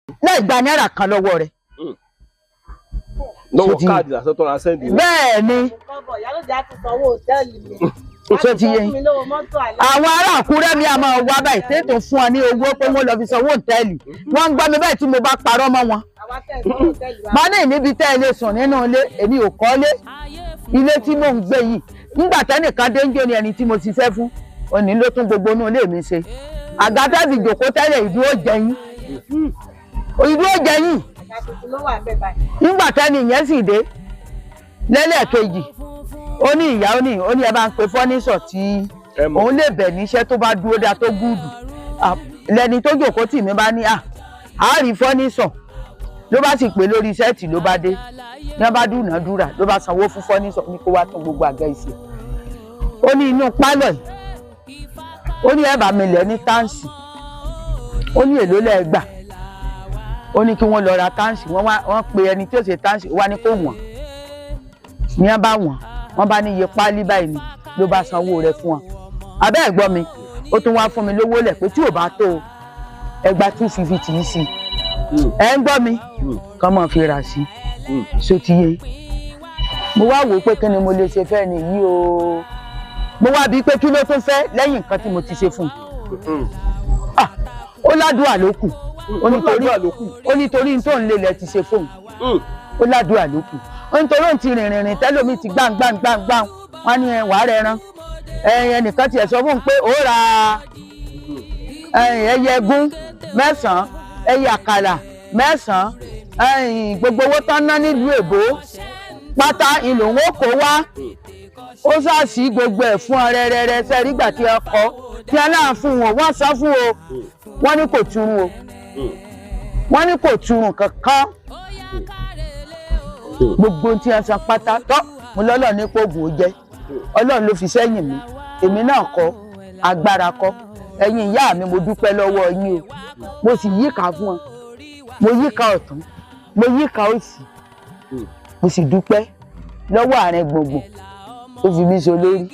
Láì gba náírà kan lọ́wọ́ rẹ̀. Lọ́wọ́ Ṣó ti- káàdì lásán tó ra send. Bẹ́ẹ̀ ni. Kọ́bọ̀ ìyálòdì á ti sanwó hòtẹ́ẹ̀lì mi. Ṣó ti yé yín? Á ti sọ fún mi lówó mọ́tò àlẹ́. Àwọn ará Àkúrẹ́ mi a máa wá báyìí tètò fún ọ ní owó pé wọ́n lọ fi sanwó òtẹ́ẹ̀lì. Wọ́n ń gbọ́ mi báyìí tí mo bá parọ́ mọ́ wọn. Àwa tẹ̀ sanwó hòtẹ́ẹ̀lì wa. Má ní níbi tẹ́ ẹ lè sùn nínú ilé, èmi ò kọ́lé. Ilé tí mò ń gbé yìí, nígbà tẹ́nìkan dé ń jó ni ẹni tí mo ṣiṣẹ́ fún òní ló tún gbogbo inú ilé mi ṣe. Àga tẹ́sí jòkó tẹ́lẹ̀, ìdúró jẹyìn, ìdúró jẹyìn. Àga tuntun ló wà bẹ́ẹ̀ báyìí. Nígbà tẹ́ni ìyẹn sì dé lẹ́lẹ́kejì, ó ní ìyá, ó ní ẹ bá ń pe furniture tí Ẹ mọ̀. òun lè bẹ̀ níṣẹ́ tó bá dúró dáa tó good. Ah, lẹni tó jòkó tì mí bá ní à á rí furniture, ló bá sì pé lórí set, ló bá dé ní wọ́n bá dúnàádúrà, ló bá sanwó fún furniture ní kó wá tún gbogbo àga ìṣe. Ó ní inú pálọ̀ yìí, ó ní ẹ bá mi lẹ̀ ní tiles. Ó ní èló lẹ́ẹ̀ gbà? Ó ní kí wọ́n lọ ra tiles. Wọ́n wá wọ́n pe ẹni tí ó ṣe tiles wá ní kó wọ̀n ní wọ́n bá wọ̀n, wọ́n bá ní iye páálí báyìí ni, ló bá sanwó rẹ̀ fún wọn. Abẹ́ ẹ̀ gbọ́ mi, ó tún wá fún mi lówó lẹ̀ pé tí ò bá tó o, ẹgbàá 250 yìí sí. Ẹ ń gbọ́ mi, kàn máa fi rà sí sotiye. Mo wá wò ó pé kí ni mo lè ṣe fẹ́ nìyí o. Mo wá bíi pé kí ló tún fẹ́ lẹ́yìn nǹkan tí mo ti ṣe fún un. Ah, ó ládùúà ló kù. Ó ní torí ládùúà ló kù. Ó ní torí tó ń lé lẹ ti ṣe fóun. Ó ládùúà ló kù. Ó ní torí òun ti rìnrìn rìn tẹ́lómi ti gbàm gbàm gbàm gbàm, wọn ní ẹ wàá rẹ ran ẹnìkan tiẹ̀ sọ fún un pé ó ra ẹyẹ ẹgún 9, ẹyẹ àkàlà 9, gbogbo owó tán ná nílùú èbó pátá ìlòun ó kó wá. Ó ṣàṣì gbogbo ẹ̀ fún ọ rẹ́rẹ́rẹ́. Sẹ́rí ìgbà tí ẹ kọ́ tí ẹ náà fún wọn, wọ́n sọ fún o, wọ́n ní kò túrun o, wọ́n ní kò túrun kankan. Gbogbo ohun tí ẹ san pátá tọ́ mo lọ́lọ́ ní kó oògùn ó jẹ́. Ọlọ́run ló fi sẹ́yìn mi, èmi náà kọ́, agbára kọ́. Ẹ̀yin ìyá mi, mo dúpẹ́ lọ́wọ́ yín o. Mo sì yíká fún ọ, mo yíká ọ̀tún, mo yíká òsì. Mo sì dúpẹ́ lọ́wọ́ ààrẹ gbùngbùn tó fi mí so lórí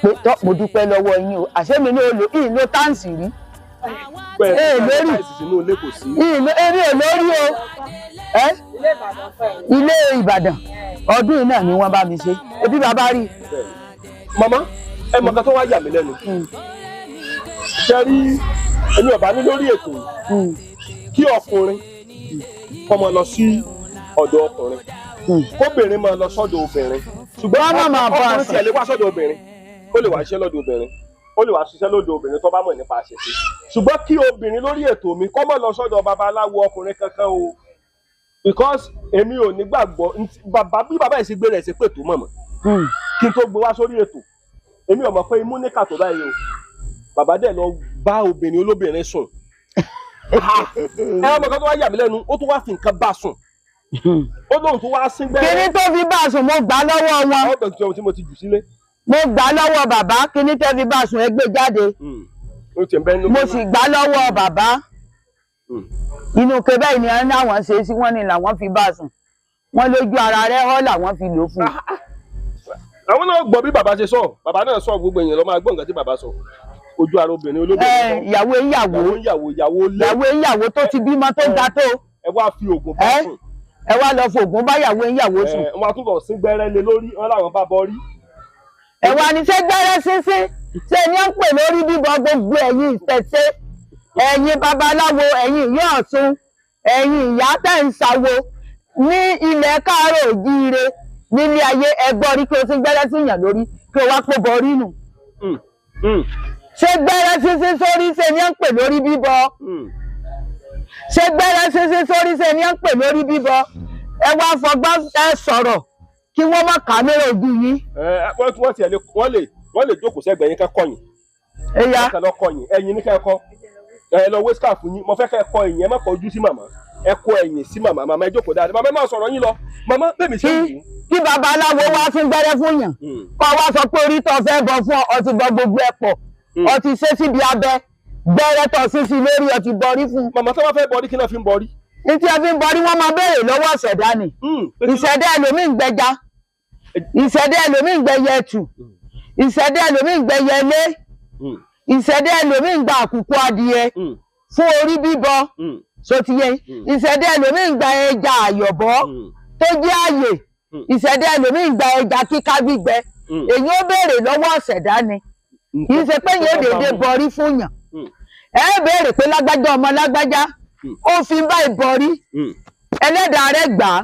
pé tọ́, mo dúpẹ́ lọ́wọ́ yín o. Àṣé mi náà lò ìlò tiles rí. Pẹ̀lú lórí. tiles sínú ilé kò sí. Ìlò èmi ò lórí o ẹ. Ilé Ìbàdàn fẹ́ yìí. Ilé Ìbàdàn ọdún yìí náà ni wọ́n bá mi ṣe, ebi bàbá rí. Màmá, ẹ mọ̀ nǹkan tó wá yà mí lẹ́nu. Ṣe rí èmi ọ̀bá ní lórí ètò yìí kí ọkùnrin kó máa lọ sí ọ̀dọ̀ ọkùnrin, kóbìnrin máa lọ sọ́dọ̀ obìnrin, ṣùgbọ́n Wọ́n má máa bá a ọkùnrin tiẹ̀ lè wá sọ́dọ̀ obìnrin, ó lè wá ṣiṣẹ́ lọ́dọ̀ obìnrin, ó lè wá ṣiṣẹ́ lọ́dọ̀ obìnrin tó bá mọ̀ nípa àṣẹṣe. Ṣùgbọ́n kí obìnrin lórí ètò mi kó má lọ sọ́dọ̀ babaláwo ọkùnrin kankan o, because èmi ò ní gbàgbọ́ bàbá bí bàbá yìí ṣe gbé rẹ̀ ṣe pé tó mọ̀mọ́ kí n tó gbé wá sórí ètò. Èmi ò mọ̀ pé imú níkà tó báyìí o. Bàbá dẹ̀ lọ bá obìnrin olóbìnrin sùn. Ẹ ọmọ kan tó wá yà mí lẹ́nu, ó tún wá fi nǹkan bá sùn, ó lóun tó wá sín gbẹ́rẹ́. Kíní tó fi bá a sùn, mo gbà lọ́wọ́ wọn. Ọbẹ̀ tí mo ti jù sílé. Mo gbà lọ́wọ́ bàbá. Kíní tẹ́ fi bá a sùn, ẹ gbé jáde. Ó ti ń bẹ́ nínú. Mo sì gbà lọ́wọ́ bàbá. Inú ke bẹ́ẹ̀ ni wọ́n ní àwọn ṣe sí, wọ́n ní làwọn fi bá a sùn, wọ́n lójú ara rẹ̀ họ́ làwọn fi lò fún un. Àwọn náà gbọ́ bí bàbá ṣe sọ, bàbá náà sọ, gbogbo èèyàn ló máa gbọ́ nǹkan tí bàbá sọ. Ojú ara obìnrin olóbìnrin ẹ ìyàwó ìyàwó. Ìyàwó ìyàwó, ìyàwó lé. Ìyàwó ìyàwó tó ti bímọ tó ga tó. Ẹ wá fi oògùn bá Ẹ? sùn. Ẹ wá lọ fògùn báyàwó ìyàwó sùn. Ẹ wọn tún lọ sí gbẹ́rẹ́ lé lórí, wọn làwọn bá bọ rí. Ẹ wá ní ṣé gbẹ́rẹ́ sínsín ṣé ní ń pè lórí bíbọ? Gbogbo ẹ̀yin ìṣẹ̀ṣe, ẹ̀yin babaláwo, ẹ̀yin ìyá Ọ̀ṣun, ẹ̀yin ìyá tẹ̀ ń ṣàwo ní ilẹ̀ káàárọ̀ òjíire nílé ayé, ẹgbọ́ rí kí o ti gbẹ́rẹ́ síyàn lórí kí o wá pé bọ rí nù? Ṣé gbẹ́rẹ́ sínsín sórí ṣe ní ń pè lórí bíbọ? Ṣé gbẹ́rẹ́ sínsín sórí ṣe ní ń pè lórí bíbọ? Ẹ wá fọgbọ́n ẹ sọ̀rọ̀ kí wọ́n má kámẹ́rà ojú yín. Ẹ wọ́n tiẹ̀ lè wọ́n lè jókòó sẹ́gbẹ̀ẹ́ yín ká kọ̀yìn. Ẹ̀yà. Ẹ lọ kọ̀yìn, ẹ̀yìn ní kẹ́ ẹ kọ́. Ẹ lọ wé scarf yín, mo fẹ́ kẹ́ ẹ kọ ẹ̀yìn, ẹ má kọjú sí màmá, ẹ kọ ẹ̀yìn sí màmá. Màmá, ẹ jókòó dáadáa, màmá, ẹ má sọ̀rọ̀ yín lọ. Màmá, bẹ́ẹ̀ mi ṣe kí wù ú. Kí babaláwo wá fún gbẹ́rẹ́ fún yàn, kọ́ wá sọ pé orí tó fẹ́ bọ fún ọ, ọ ti bọ gbogbo ẹ̀ pọ̀, ọ ti ṣe síbi abẹ gbẹ́rẹ́ tó sí sí lórí, ọ ti bọrí fún. Màmá, tó bá fẹ́ bọrí, kí náà fi ń bọrí? Ní tí a fi ń bọrí, wọ́n máa béèrè lọ́wọ́ ìṣẹ̀dá ni. Ìṣẹ̀dá ẹlòmíì ń gbẹja, ìṣẹ̀dá ẹlòmíì ń gbẹyẹ ẹtù, ìṣẹ̀dá ẹlòmíì ń gbẹyẹ ilé, ìṣẹ̀dá ẹlòmíì ń gba àkùkọ adìyẹ. Fún orí bíbọ, so ti yé yín? Ìṣẹ̀dá ẹlòmíì ń gba ẹja àyọ̀bọ́ tó jẹ́ àyè. Ìṣẹ̀dá ẹlòmíì ń gba ẹja kíká gbígbẹ. Èyí ó béèrè lọ́wọ́ ọ̀ṣẹ̀dá ni, kì í ṣe pé yóò dédé bọrí fún yàn. Ẹ béèrè pé lágbájá, ọmọ lágbájá, ó fi báyìí bọrí, ẹlẹ́dàá rẹ̀ gbà á,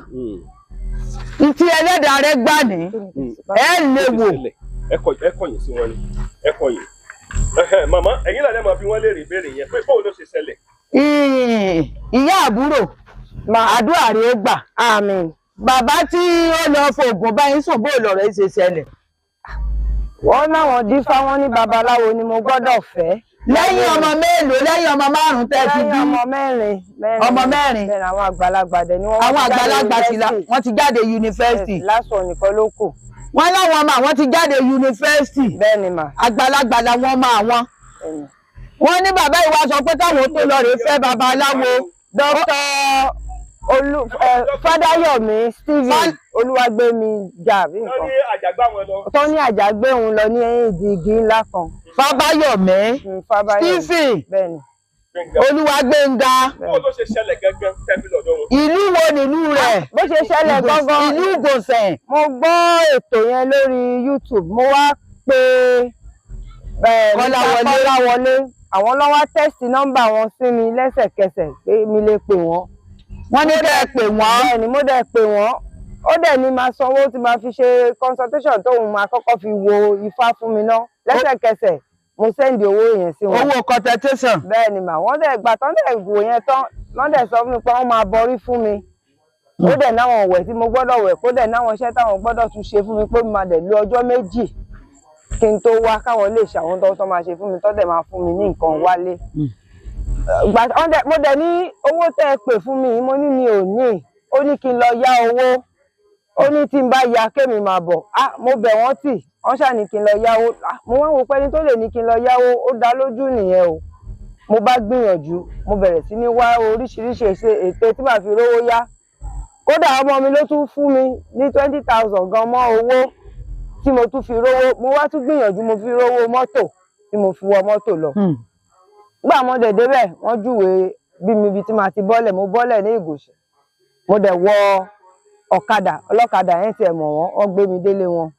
ntí ẹlẹ́dàá rẹ̀ gbà ní ẹ lè wò. Ẹ kọ̀yìn sí wọn ni, ẹ kọ̀yìn. Ẹhẹ́, màmá, ẹ̀yin náà lè máa fi wọ́n léèrè ìbéèrè yẹn pé báwo ló ṣe ṣẹlẹ̀. Ìyá àbúrò, àdúrà rẹ̀ ó gbà. Àmín. Bàbá tí ó lọ fògùn báyìí sùn, bó lọ̀rọ̀ ẹ̀ ṣe ṣẹlẹ̀? Wọ́n náwọn dífá, wọn ní babaláwo ni mo gbọ́dọ̀ fẹ́. Lẹ́yìn ọmọ mélòó? Lẹ́yìn ọmọ márùn-ún tẹ́ ti Lẹ́yìn bí? ọmọ mẹ́rin, mẹ́rin. Ọmọ mẹ́rin. Bẹ́ẹ̀ ni, àwọn àgbàlagbà dẹ̀ ni wọ́n. Àwọn àgbàlagbà ti la, wọ́n ti jáde yunifásitì. Lásán nìkan ló kù. Wọ́n láwọn ọmọ àwọn ti jáde yunifásitì. Bẹ́ẹ̀ ni mà. Àgbàlagbà làwọn ọmọ àwọn. Bẹ́ẹ̀ ni. Wọ́n ní bàbá ìwà sọ pé káwọn tó lọ rèé fẹ́ babaláwo. Dr. Olú Fádayọ̀mí Stephen Olúwàgbémi jà bí Wọ́n nǹkan. ní àjàgbá wọn lọ. Tó ní àjàgbé òun lọ ní ìdí igi ńlá kan. Fábáyọ̀mí Fábáyọ̀mí. Stephen. Bẹ́ẹ̀ ni. Gbẹ̀ngà. Olúwagbénga. Báwo ló ṣe ṣẹlẹ̀ gángan tẹ́bí lọ́dọ̀ wọn? Ìlú wo nílùú rẹ̀? Bó ṣe ṣẹlẹ̀ gangan, Ìlú Ìgòsẹ̀. mo gbọ́ ètò yẹn lórí YouTube, mo wá pé Kọ́láwọlé. Mr. Kọ́láwọlé. Àwọn ló wá text nọ́mbà wọn sí mi lẹ́sẹ̀kẹsẹ̀ pé mi lè pè wọ́n. Wọ́n ní kẹ́ ẹ pè wọ́n. Bẹ́ẹ̀ ni, mo dẹ̀ pè wọ́n. Ó dẹ̀ ní máa sanwó tí máa fi ṣe consultation, tóun máa kọ́kọ́ fi wo ifá fún mi ná. Lẹ́sẹ̀kẹsẹ̀ mo send owó yẹn sí wọn. Owó consultation. Bẹ́ẹ̀ ni mà. Wọ́n dẹ̀ gbà tán, dẹ̀ wò yẹn tán, wọ́n dẹ̀ sọ fún mi pé wọ́n máa bọrí fún mi. Ó dẹ̀ náwọn wẹ̀ tí mo gbọ́dọ̀ wẹ̀, kó dẹ̀ náwọn iṣẹ́ táwọn gbọ́dọ̀ tún ṣe fún mi, pé mo máa dẹ̀ lo ọjọ́ 2 kí n tó wá, káwọn lè ṣàwọn tó máa ṣe fún mi, tó dẹ̀ máa fún mi ní nǹkan wálé. Gbà wọ́n dẹ̀, mo dẹ̀ ní owó tẹ́ ẹ pè fún mi yìí, mo ní mi ò ní. Ó ní kí n lọ yá owó, ó ní tí n bá ya kémi máa bọ̀. Ah, mo bẹ̀ wọ́n tì, wọ́n ṣáà ní kí n lọ yáwó. Ah, mo wá wò pé ẹni tó lè ní kí n lọ yáwó, ó dá lójú nìyẹn o. Mo bá gbìyànjú, mo bẹ̀rẹ̀ sí ní wá oríṣiríṣi ète tí màá fi rówó yá. Kódà ọmọ mi ló tún fún mi ní 20,000 gan mọ́ owó tí mo tún fi rówó. Mo wá tún gbìyànjú, mo fi rówó mọ́tò tí mo fi wọ mọ́tò lọ. Nígbà mo dẹ̀ débẹ̀, wọ́n júwe bí mi ibi tí màá ti bọ́lẹ̀. Mo bọ́lẹ̀ ní Ìgòsì, mo dẹ̀ wọ ọ̀kadà. Ọlọ́kadà yẹn tiẹ̀ mọ̀ wọ́n, wọ́n gbé mi délé wọn,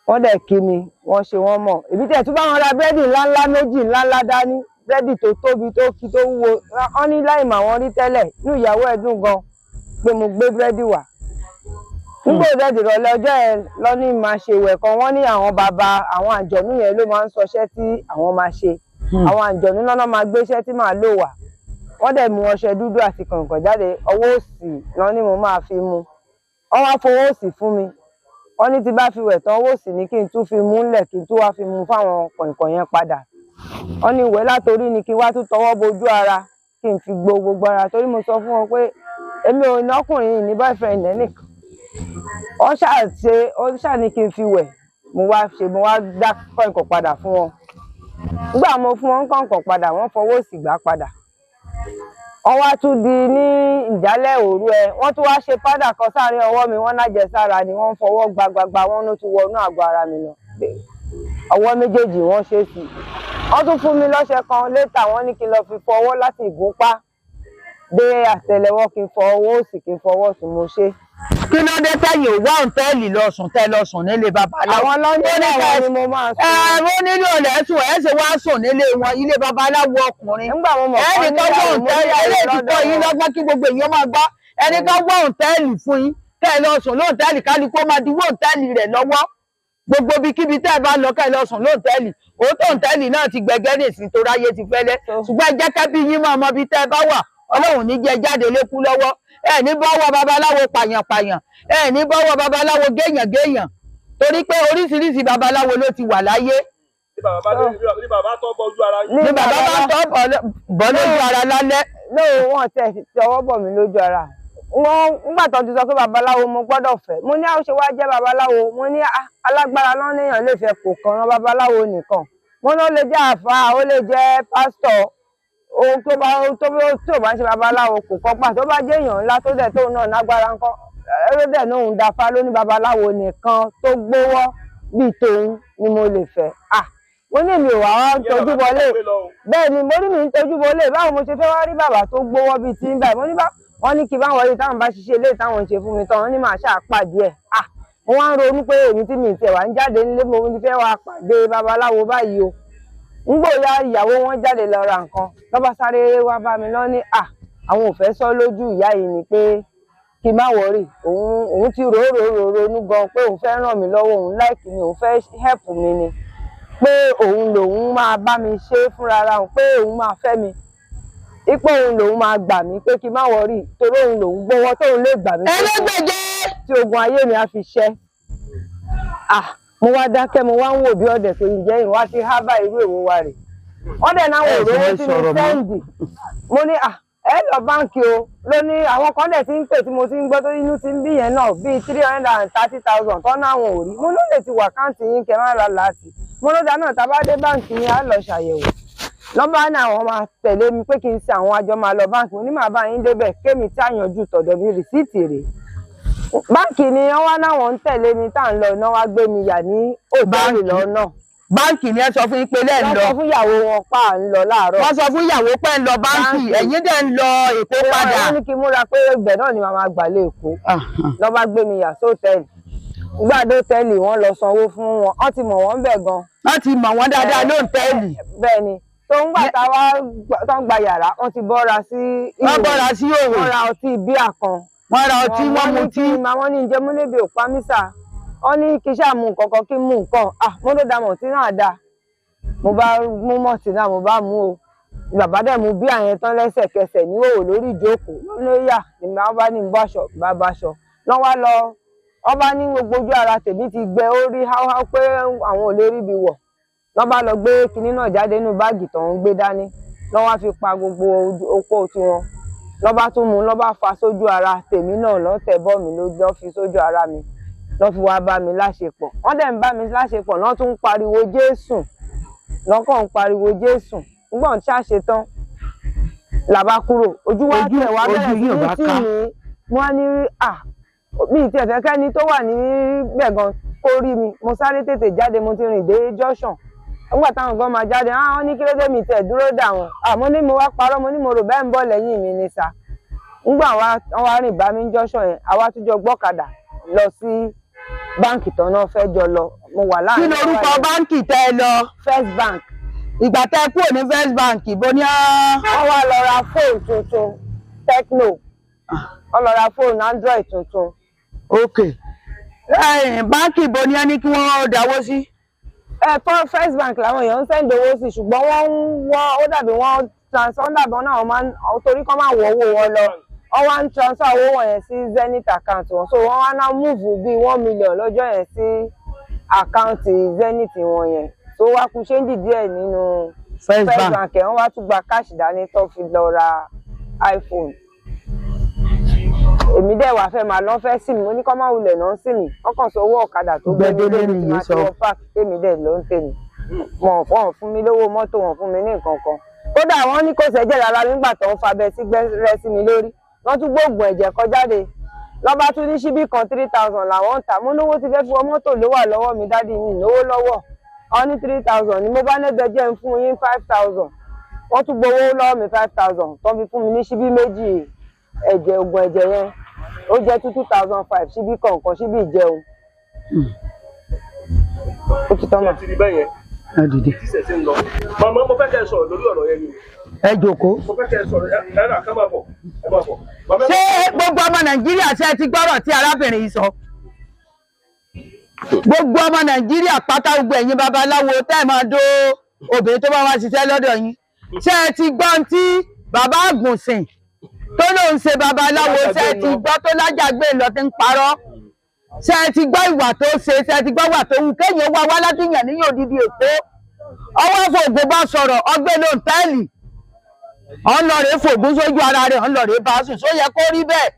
wọ́n dẹ̀ kí mi, wọ́n ṣe wọ́n mọ̀. Èmi tiẹ̀ tún bá wọn ra búrẹ́dì ńláńlá méjì ńláńlá dání, búrẹ́dì tó tóbi, tó kí, tó wúwo. Wọ́n ní láì mà wọ́n rí tẹ́lẹ̀, inú ìyàwó ẹ̀ dùn gan pé mo gbé búrẹ́dì wá. Nígbà òde ìrọ̀lẹ́ ọjọ́ yẹn lọ ní máa ṣe ìwẹ̀ kan. Wọ́n ní àwọn bàbá àwọn àjọ̀nú yẹn ló máa ń sọṣẹ́ tí àwọn máa ṣe. Àwọn àjọ̀nú lọ́nà máa gbéṣẹ́ tí màá lò wá. Wọ́n dẹ̀ mú ọṣẹ dúdú àti kànkàn jáde. Ọwọ́ òsì lọ ní mo máa fi mu. Wọ́n wá fowó òsì fún mi. Wọ́n ní tí bá fi wẹ̀ tán, ọwọ́ òsì ní kí n tún fi múlẹ̀, kí n tún wá fi mu fáwọn kànkàn yẹn padà. Wọ́n ní ìwẹ̀ látorí ni kí n wá tún tọwọ́ bojú ara, kí n fi gbo gbogbo ara, torí mo sọ fún wọn pé èmi ò ní ọkùnrin yìí ní boyfriend ẹnìkan. Wọ́n ṣáà ṣe, ó ṣáà ní kí n fi wẹ̀. Mo wá ṣe, mo wá dá kọ̀ǹkọ̀ padà fún wọn. Nígbà mo fún wọn kọ̀ǹkọ̀ padà, wọ́n fọwọ́ òsì gbà padà. Wọ́n wá tún di ní ìjálẹ̀ òru ẹ, wọ́n tún wá ṣe pádà kan sáàrin ọwọ́ mi. Wọ́n lájẹsára ni wọ́n fọwọ́ gbagbagba, wọ́n ló tún wọnú àgọ́ ara mi lọ. Ọwọ́ méjèèjì wọ́n ṣe sí. Wọ́n tún fún mi lọ́ṣẹ kan létà. Wọ́n ní kí n lọ fi fọ ọwọ́ láti ìgúnpá dé àtẹ́lẹwọ́, kí n fọ ọwọ́ òsì, kí n fọ ọwọ́ ọ̀tún. Mo ṣe. Kí ló dé tẹ̀yìn ò wá òǹtẹ́ẹ̀lì lọ sùn, tẹ́ lọ sùn nílé babaláwo? Àwọn lọ́ní Ó ní àwọn ni mo máa sùn. Ẹ ó nílò lẹ́sùn, ẹ ṣe wá sùn nílé wọn, ilé babaláwo ọkùnrin? Nígbà mo mọ̀ Ẹnì kan wá níyàwó, mo òǹtẹ́ẹ̀lì níyàwó eléyìí ti kọ́ lọ́dọ̀ yín wọn. lọ́gbọ́n kí gbogbo èèyàn máa gbọ́. Ẹnì kan wá òǹtẹ́ẹ̀lì fún yín kẹ́ ẹ lọ sùn lóòtẹ́ẹ̀lì, kálukú ó máa diwó òǹtẹ́ẹ̀lì rẹ̀ lọ́wọ́. Gbogbo ibikíbi tẹ́ ẹ bá lọ, kẹ́ ẹ lọ sùn lóòtẹ́ẹ̀lì. Òótọ́, òǹtẹ́ẹ̀lì náà ti gbẹgẹ́ nìsín torí ayé ti fẹ́lẹ́, ṣùgbọ́n ẹ jẹ́ kẹ́bí yín máa mọ ibi tẹ́ ẹ bá wà. Ọlọ́run ní jẹ́ jáde lékú lọ́wọ́. Ẹ ní bọ́wọ́ babaláwo pàyànpàyàn, ẹ ní bọ́wọ́ babaláwo géèyàn géèyàn, torí pé oríṣiríṣi babaláwo ló ti wà láyé. Ní bàbá tó bọ ojú ara yín. Ní bàbá bá tọ́ bọ́ lójú ara lálẹ́. Lóò wọn tẹ tọwọ́ bọ̀ mí lójú ara wọn. Nígbà tó ti sọ pé babaláwo mo gbọ́dọ̀ fẹ́, mo ní àwọn ṣe wá jẹ́ babaláwo? Mo ní alágbára lọ́nìyàn lè fẹ́, kò kàn án babaláwo nìkan. Mo ní ó lè jẹ́ àáfàá, ó lè jẹ́ pásítọ̀, ohun tó bá tó tí ò bá ń ṣe babaláwo kò kọ́ pà. Tó bá jẹ́ èèyàn ńlá tó dẹ̀ tóun náà lágbára ńkọ́? Ẹ dẹ̀ náà ń dáfá ló ní babaláwo nìkan tó gbówọ́ bíi tòun ni mo lè fẹ́. Ah. Mo ní èmi ò wá wá Ìyẹn tọ́jú bàbá bọlé. tó gbé lọ o. Bẹ́ẹ̀ ni mo ní mi ń tọ́jú bọlé, báwo mo ṣe fẹ́ wá rí bàbá tó gbówó bíi ti ń báyìí? Mo ní bá wọ́n ní kí bá wọlé, táwọn bá ṣiṣẹ́ ilé táwọn ń ṣe fún mi tán, wọ́n ní màá ṣáà pàdé ẹ̀. Ah, mo wá ń ronú pé èmi tí mi tiẹ̀ wá ń jáde nílé, mo ní fẹ́ wá pàdé babaláwo báyìí o. Ngbòya ìyàwó wọn jáde lọ ra nǹkan, lọ́ba sáré wá bá mi lọ ní à àwọn ò fẹ́ sọ lójú ìyá yìí ni pé kí n má wọrí, òun ti rò rò rò ronú gan pé òun fẹ́ ràn mí lọ́wọ́, òun láìkí mi, òun fẹ́ help mi ni, pé òun lòun máa bá mi ṣe é fúnra ara òun, pé òun máa fẹ́ mi, ipò òun lòun máa gbà mí, pé kí n má wọrí torí òun lòun gbowó tóun lè gbà mí Ẹlẹ́gbẹ̀jẹ́. tí ogun ayé mi á fi ṣẹ́. Ah, mo wá dákẹ́, mo wá ń wò bí ọ̀dẹ̀ pé ǹjẹ́ ìwà ti há bá irú èwo wa rè. Wọ́n dẹ̀ náà wò Ẹ sì rówó lè tí mi sọ̀rọ̀ mọ́. sẹ́ǹdì. Mo ní à ẹ lọ báǹkì o, ló ní àwọn kan dẹ̀ ti ń pè tí mo ti ń gbọ́ tó inú ti ń bí yẹn náà bíi 330,000 tán náà wọn ò rí. Mo ló lè ti wà káǹtì yín kẹ má ra láti. Mo ló dáná tá a bá dé báǹkì yín á lọ ṣàyẹ̀wò. Lọ́ba ní àwọn máa tẹ̀lé mi pé kí n ṣe àwọn àjọ máa lọ báǹkì. Mo ní màá bá yín débẹ̀ kémi tí àyànjú tọ̀dọ̀ mi rìsíìtì rèé. Báǹkì ni wọ́n wá náwọn ń tẹ̀lé mi tá à ń lọ iná wá gbé mi yà ní òtẹ́ẹ̀lì Báǹkì. lọ́nà. Báǹkì ni ẹ sọ fún yín pé lẹ́ẹ̀ ń Wọ́n lọ. sọ fún ìyàwó wọn pa à ń lọ láàárọ̀. Wọ́n sọ fún ìyàwó pé ń lọ báǹkì, Báǹkì. ẹ̀yin dẹ̀ ń lọ Èkó padà. Wọ́n ní kí n múra pé ibẹ̀ náà ni màmá gbà lé Èkó. Lọ́ bá gbé mi yà sóòtẹ́ẹ̀lì. Gbàdó tẹ́ẹ̀lì wọ́n lọ sanwó fún wọn, wọ́n ti mọ̀ wọ́n bẹ̀ gan. Wọ́n ti mọ̀ wọ́n dáadáa lóńtẹ́ẹ̀lì. Bẹ́ẹ̀ ni, tó ń gbà tá wá tó ń gba yàrá, wọ́n ti bọ́ra sí Wọ́n bọ́ra sí òwò. Wọ́n ra ọtí bíà kan. Wọ́n ra ọtí, wọ́n ní mutí. kí n máa, wọ́n ní ǹjẹ́ mú lébi òpá mísà, wọ́n ní kí ṣáà mú nǹkan kan, kí n mú nǹkan. Ah, mo ló da mọ̀tí náà dáa, mo bá mú mọ̀tí náà, mo bá mú o. Bàbá dẹ̀ mú bí àyẹn tán lẹ́sẹ̀kẹsẹ̀ ní òwò lórí ìjókòó ló yà ní bá bá ní báṣọ bá báṣọ lọ́ wá lọ. Wọ́n bá ní gbogbo ojú ara tèmi ti gbẹ, ó rí háúháú pé àwọn ò lè rí ibi wọ̀. Lọ́ bá lọ gbé kinní náà jáde nínú báàgì tó ń gbé dání, lọ́ wá fi pa gbogbo okó tiwọn, lọ́ bá tún mú, lọ́ bá fa sójú ara tèmi náà, lọ́ tẹ̀ bọ́ mi ló lọ́ fi sójú ara mi, lọ́ fi wá bá mi láṣepọ̀. Wọ́n dẹ̀ ń bá mi láṣepọ̀, lọ́ tún ń pariwo Jésù, lọ́kàn ń pariwo Jésù. Nígbà tí a ṣe tán làbá kúrò, ojú wa tẹ̀ wá Ojú bẹ̀rẹ̀ sí yín ò ní bá tì ká. mí. Wọ́n ní à mi ì tiẹ̀ fẹ́ kẹ́ni tó wà níbẹ̀ gan kó rí mi. Mo sáré tètè jáde, mo ti rìn dé junction nígbà táwọn gan máa jáde. Ah, wọ́n ní kí ló dé mi tẹ̀ dúró dà wọ́n. Àmọ́ ní mo wá parọ́, mo ní mo rò bẹ́ẹ̀ ń bọ̀ lẹ́yìn mi ni sà. Nígbà wa wọ́n wá rìn bá mi ní junction yẹn, àwa tún jọ gbọ́kadà lọ sí báǹkì tán náà fẹ́ jọ lọ. Mo wà Kí láàrin lorúkọ báǹkì tẹ́ ẹ lọ? First Bank. Ìgbà tẹ́ ẹ kúrò ní First Bank, ibo ní á? Wọ́n wá lọ ra fóònù tuntun Tecno, wọ́n lọ ra fóònù Android tuntun. Ok, ẹ̀yìn báǹkì ibo ní á ní kí wọ́n dáwó sí? Ẹ fún First Bank làwọn èèyàn ń send owó sí, ṣùgbọ́n wọ́n ń wọ́ ó dàbí wọ́n transfer, ó dàbí wọ́n náà wọ́n máa ń torí kọ́ máa wọ owó wọn lọ, wọ́n wá ń transfer owó wọn yẹn sí Zenith account wọn. So wọ́n wá náà move bíi 1 million lọ́jọ́ yẹn sí account Zenith wọn yẹn, tó wá kù change díẹ̀ nínú First First Bank. Bank ẹ̀. Wọ́n wá tún gba cash dání tó fi lọ ra iPhone. Èmi dẹ̀ wá fẹ́ máa lọ fẹ́ sí mi, mo ní kọ́ máa wulẹ̀ náà sí mi, wọ́n kàn sọ owó ọ̀kadà tó gbé mi Gbẹdélé débi ni tí yìí máa ti sọ. wọ park, tèmi dẹ̀ ló ń tèmi. Wọn fún mi lówó mọ́tò, wọn fún mi ní nǹkan kan. Kódà wọ́n ní kò sẹ́jẹ̀ rárá nígbà tó ń fabẹ sí gbẹ́rẹ́ sí mi lórí, wọ́n tún gbóògùn ẹ̀jẹ̀ kọjáde, lọ́ba tún ní síbí kan 3,000 làwọn ń tà. Mo lówó ti fẹ́ fi wọ mọ́tò ló wà lọ́wọ́ mi, daddy mi lówó lọ́wọ́. Wọ́n ní 3,000 ni. Mo bá nẹ́gbẹ́ jẹ́ ń fún yín 5,000. Wọ́n tún gbowó lọ́wọ́ mi 5,000 tó fi fún mi ní síbí méjì ẹ̀jẹ̀, oògùn ẹ̀jẹ̀ yẹn. Ó jẹ́ 2,500 síbí kọ̀ọ̀kan, síbí ìjẹun. Ó ti tán mà. Ẹ ti rí bẹ́ẹ̀ yẹn. Ẹ dìde. Tí sẹ̀ sí ń lọ. Màmá, mo fẹ́ kẹ́ ẹ sọ̀rọ̀ lórí ọ̀rọ̀ yẹn ni o. Ẹ jókòó. Mo fẹ́ kẹ́ ẹ sọ̀rọ̀, ẹ rà ká máa bọ̀, ẹ máa bọ̀. Màmá, ẹ Ṣé gbogbo ọmọ Nàìjíríà, ṣe ti gbọ́rọ̀ tí arábìnrin yìí sọ? Gbogbo ọmọ Nàìjíríà pátá, gbogbo ẹ̀yin babaláwo tẹ́ ẹ máa dó obìnrin tó bá wá ṣiṣẹ́ lọ́dọ̀ yín, ṣé ẹ ti gbọ́ ohun tí bàbá àgùnsìn tó lóun ṣe babaláwo, ṣé ẹ ti gbọ́ tó lájàgbé lọ ti ń parọ́? Ṣé ẹ ti gbọ́ ìwà tó ṣe? Ṣé ẹ ti gbọ́ ìwà tó wù kéèyàn wá wá látìyàn níyàn odidi Èkó, ọwọ́ fògùn bá sọ̀rọ̀, ọgbẹ́ lóńtẹ́ẹ̀lì, ọ̀nlọ́rẹ̀ fògùn sójú ara rẹ̀, ọ̀nlọ́rẹ̀ bá sùn, só yẹ kó rí bẹ́ẹ̀?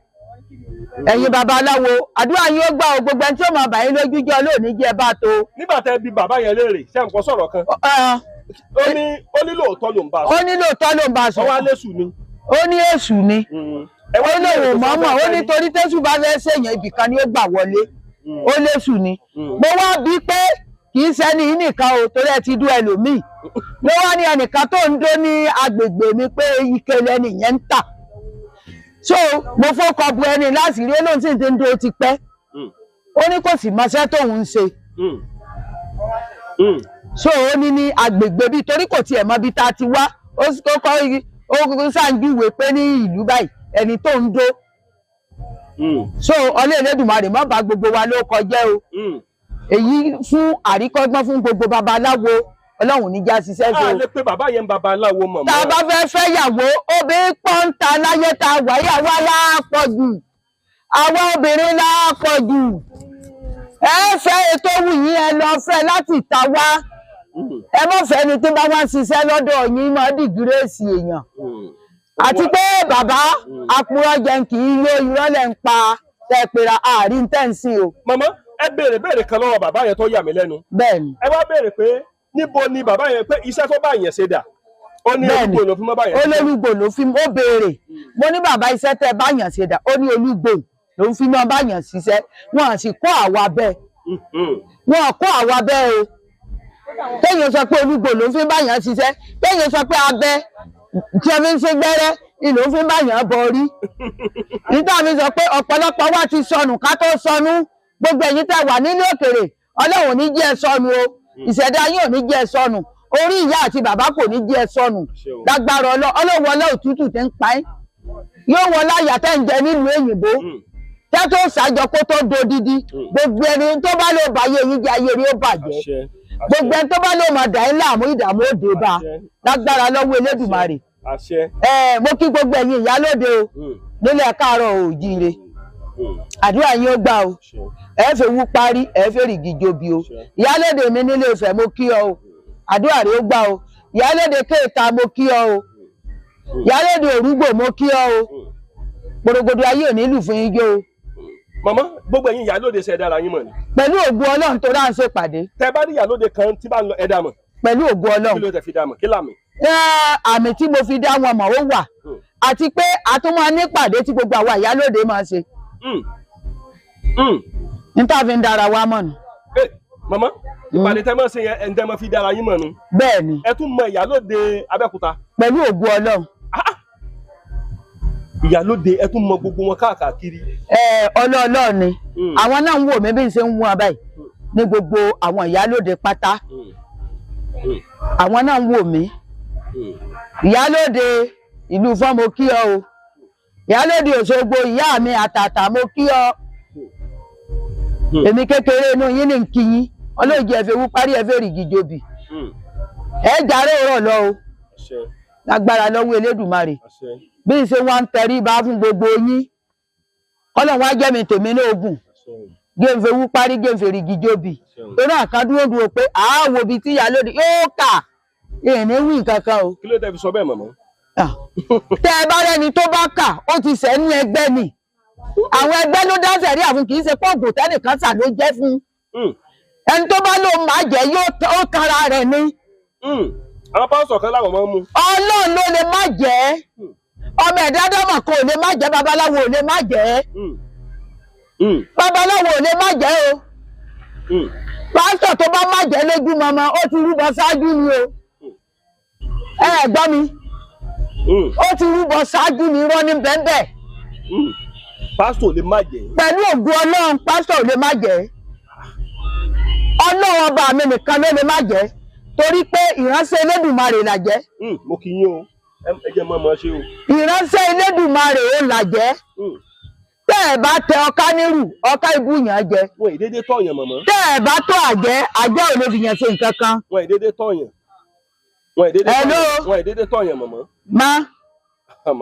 Ẹ̀yin babaláwo, àdúrà yín ó gbà ó. Gbogbo ẹni tí ó máa bà yín lójú jẹ́ olóòní jẹ́ ẹ bá tó. Nígbà tẹ́ bi bàbá yẹn léèrè, ṣé nǹkan sọ̀rọ̀ kan? Ó ní, ó ní lóòótọ́ ló ń bá a Ó ní lóòótọ́ ló ń bá a sọ. Wọ́n á sọ̀rọ̀. lésù ni. Ó ní èṣù ni. Ẹ wá Ó ní lóun èrè tó mọ̀ọ́mọ̀, sọ ó fẹ́ ní rí. torí tẹ́sù bá fẹ́ ṣèyàn, ibìkan ni ó gbà wọlé. Ó léṣù ni. Mo wá bí pé Kì í ṣẹ́ni yìí nìkan o, torí ẹ ti dún ẹlòmíì ló wá ní ẹnìkan tó ń dó ní agbègbè mi pé ike lẹni yẹn ń tà. So mo fọkọ bu ẹni láti rí, olóhùn sì ti ń dó ti pẹ́. Ó ní kò sì mọṣẹ́ tóun ń ṣe. So ó ní ní agbègbè bíi, torí kò tiẹ̀ mọ ibi tá a ti wá, ó kọ́ ó ṣàǹjúwe pé ní ìlú báyìí ẹni tó ń dó. So ọlẹ́ Elédùmarè má bà gbogbo wa ló kọjá o. Èyí fún àríkọ́gbọ́n fún gbogbo babaláwo. Ọlọ́run níjà ṣiṣẹ́ A ṣe o. lè pe bàbá yẹn babaláwo, mọ̀mọ́. Tá a bá fẹ́ fẹ́yàwó, obìnrin pọ́ńta láyé tá a wáyé, àwa láàpọ̀ jù, àwa obìnrin láàpọ̀ jù. Ẹ fẹ́ ètò wù yín, ẹ lọ fẹ́ láti ìta wá. Ẹ má fẹ́ ni tó bá wá ń ṣiṣẹ́ lọ́dọ̀ yín mọ́ dìgírèsì èèyàn. Àti pé bàbá apurọ́ jẹun kì í yó, irọ́ lẹ̀ ń pa tẹ́ pera àárín tẹ́ǹsì o. Màmá, ẹ béèrè béèrè kan lọ́wọ́ bàbá yẹn tó yà mí lẹ́nu. Bẹ́ẹ̀ ni. Ẹ wá béèrè pé níbo ni bàbá yẹn pé iṣẹ́ tó bá yẹn ṣe dà. Ó ní Bẹ́ẹ̀ni. olúgbò ló fi mọ́ bá yẹn ṣe. Olólùgbò ló fi ó béèrè. Mo ní, bàbá, iṣẹ́ tẹ́ bá yàn ṣe dà? Ó ní olúgbò ló ń fi mọ́ bá yàn ṣiṣẹ́. Wọn à sì kó àwa bẹ́ẹ̀. Wọn kó àwa bẹ́ẹ̀ o. Téèyàn sọ pé olúgbò ló ń fi bá yàn ṣiṣẹ́, téèyàn sọ pé abẹ tí ẹ fi ń ṣe gbẹ́rẹ́ ni ló ń fi bá yàn bọ rí. Nígbà mi sọ pé ọ̀pọ̀lọpọ̀ wa ti sọnù ká tó sọnù. Gbogbo ẹ̀yin tẹ́ wà nílé òkèrè, Ọlọ́run ò ní jẹ́ ẹ sọnù o. Ìṣẹ̀dá yín ò ní jẹ́ ẹ sọnù. Orí ìyá àti bàbá kò ní jẹ́ ẹ sọnù. Ṣeun. Lágbára Ọlọ́run, wọlé òtútù tí ń pa ẹ́, yóò wọlé àyà tẹ́ ń jẹ nílùú òyìnbó. Tẹ́ tó ṣàjọ kó tó dodidi. Gbogbo ẹni tó bá lè báyé yín jẹ́, ayé rí ó bàjẹ́. Àṣẹ. Gbogbo ẹni tó bá lè mọ̀ dà ń láàmú, ìdààmú òde bá Àṣẹ. lágbára lọ́wọ́ Elédùmarè. Àṣẹ. Ẹ mo kí gbogbo ẹ̀yin ìyálóde o nílẹ̀ káàárọ̀ oòjíire. Àdúrà yín ó gbà o. Àṣẹ. Ẹ fẹ́ wú parí, ẹ fẹ́ rìgì jobi o. Ìyálóde mi nílé Ifẹ̀, mo kí ọ o, àdúrà rẹ ó gbà o. Ìyálóde Kéèta, mo kí ọ o. Ìyálóde Òrúgbò, mo kí ọ o. Gbòrògbòdò ayé ò ní lù fún yín jó o. Màmá, gbogbo ẹ̀yin ìyálóde, ṣe dára yín mọ̀ ni? Pẹ̀lú ògo Ọlọ́run, tó rà ń ṣèpàdé. Tẹ bá ní ìyálóde kan tí bá ń lọ, ẹ dá mọ̀? Pẹ̀lú ògo Kí Ọlọ́run. ló tẹ fi dá mọ̀? Kí làmì? Ẹ, àmì tí mo fi dá wọn mọ̀ ó wà. Àti pé a tún máa nípàdé tí gbogbo àwa ìyálóde máa ṣe. Ní tá a fi ń dára wa mọ̀ nù. Ẹ màmá, ìpàdé tẹ máa ṣe yẹn, ẹ̀ ń tẹ́ máa fi dára yín mọ̀ nu? Bẹ́ẹ̀ ni. Ẹ tún mọ ìyálóde Abẹ́òkúta? Pẹ̀lú ògo Ọlọ́run. Ìyálóde, ẹ tún mọ gbogbo wọn káàkiri? Ẹ ọlọ́ọ̀lọ́ ni. Àwọn náà ń wò mí bí n ṣe ń wọ́n báyìí ní gbogbo àwọn ìyálóde pátá. Àwọn náà ń wò mí. Ìyálóde ìlú Ifọ̀n, mo kí ọ o. Ìyálóde Òṣogbo, ìyá mi àtàtà, mo kí ọ. Èmi kékeré inú yín ní kí yín. Ọlọ́ọ̀jì ẹ̀fẹ̀ wú parí, ẹ̀fẹ̀ rìgì jòbì. Ẹ jàre òrọ̀ lọ o. Àṣẹ. Lágbára lọ́wọ́ Elédùmarè. Àṣẹ. Bí n ṣe wá ń tẹrí bá fún gbogbo yín, Ọlọ́run wá jẹ́ mi tèmi ní ogun. Àṣẹ. Gẹ́ǹfẹ̀ wú parí, gẹ́ǹfẹ̀ rìgì jòbì. Àṣẹ. Torí àkàndúró dúró pé àáwò bíi tí ìyálóde yóò kà ìní wí nǹkan kan o. Kí ló tẹ fi sọ bẹ́ẹ̀, màmá? Ah. Tẹ ẹ bá rẹni tó bá kà, ó ti sẹ́ ní ẹgbẹ́ ni. Àwọn ẹgbẹ́ ló dá sẹ̀rí àfún, kì í ṣe pọ́ǹpù tẹ́nìkan sà ló jẹ́ fún. Ẹni tó bá lóun máa jẹ́ yóò ó tara rẹ̀ ni. Àwọn pásítọ̀ kan láwọn máa ń mú. Ọlọ́run ló lè má jẹ́. Ọmọ ẹ̀dá dámọ̀ kan ò lè má jẹ́, babaláwo ò lè má jẹ́. Babaláwo ò lè má jẹ́ o. Pásítọ̀ tó bá má jẹ́ lójú mọ́mọ́, ó ti rúbọ ṣáájú ni o. Ẹ ẹ gbọ́ mi. Ó ti rúbọ ṣáájú ni, irọ́ ní bẹ́ẹ̀. Pásítọ̀ ò lè má jẹ́? Pẹ̀lú ògùn Ọlọ́run, pásítọ̀ ò lè má jẹ́. Ọlọ́run ọba mi nìkan ló lè má jẹ́, torí pé ìránṣẹ́ Elédùmarè là jẹ́. Mo kí yín o, ẹ jẹ́ mọ́ ọmọ ṣe o. Ìránṣẹ́ Elédùmarè ó là jẹ́. Tẹ́ ẹ̀ bá tẹ ọká nírù, ọká ibú yàn jẹ. Wọn ì dédé tọ̀yàn, màmá. Tẹ́ ẹ̀ bá tó àjẹ́, àjẹ́ ò lè fi yàn ṣe nǹkan kan. Wọn ì dédé tọ̀yàn, wọn ì dédé Hello? tọ̀yàn, wọn ì dédé tọ̀yàn, màmá. Má. Ah,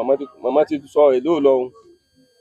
màmá ti sọ èlò lọ o.